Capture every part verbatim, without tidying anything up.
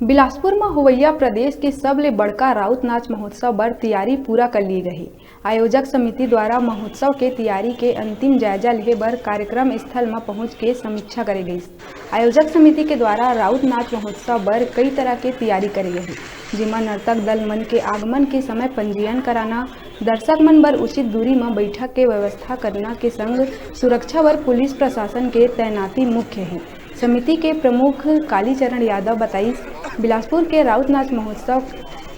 बिलासपुर म होवइया प्रदेश के सबले बड़का राउत नाच महोत्सव बर तियारी पूरा कर ली गही। आयोजक समिति द्वारा महोत्सव के तियारी के अंतिम जायजा लेहे बर कार्यक्रम स्थल म पहुंच के समीक्षा करे गईस। आयोजक समिति के द्वारा राउत नाच महोत्सव बर कई तरह के तियारी करे गही, जेमा नर्तक दल मन के आगमन के समय पंजीयन कराना, दर्शक मन बर उचित दूरी म बैठक के व्यवस्था करना के संग सुरक्षा बर पुलिस प्रशासन के तैनाती मुख्य हे। समिति के प्रमुख कालीचरण यादव बताइस, बिलासपुर के राउत नाच महोत्सव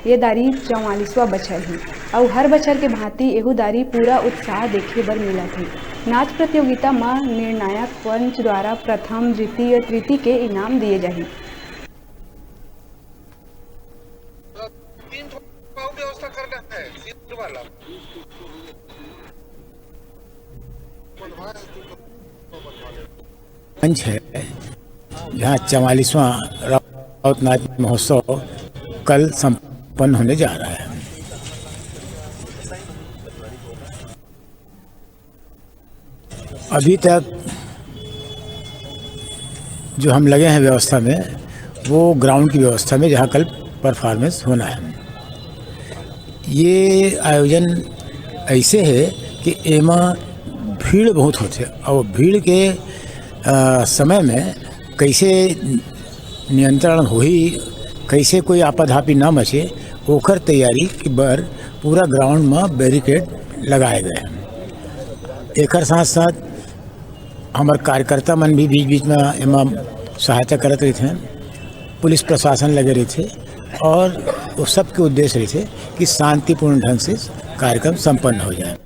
ये दारी चौवालीसवाँ बछर हे, अउ हर बछर के भांति एहू दारी पूरा उत्साह देखे बर मिलत हे। नाच प्रतियोगिता म निर्णायक पंच द्वारा प्रथम, द्वितीय, तृतीय के इनाम दिए जाही। तीन ठो व्यवस्था करना है, तीन वाला। मंच है, जहाँ चवालीसवाँ राउत नाच महोत्सव कल संपन्न होने जा रहा है। अभी तक जो हम लगे हैं व्यवस्था में, वो ग्राउंड की व्यवस्था में, जहाँ कल परफॉर्मेंस होना है। ये आयोजन ऐसे है कि एमा भीड़ बहुत होथे, और भीड़ के, अ, समय में कैसे नियंत्रण होही, कैसे कोई आपाधापी ना मचे, ओकर तैयारी के बर पूरा ग्राउंड में बैरिकेड लगाए गए हैं। एकर साथ साथ हमर कार्यकर्ता मन भी बीच बीच में एमा सहायता करत रहिथे, पुलिस प्रशासन लगे रहिथे, और वो सबके उद्देश्य रहिथे कि शांतिपूर्ण ढंग से कार्यक्रम संपन्न हो जाए।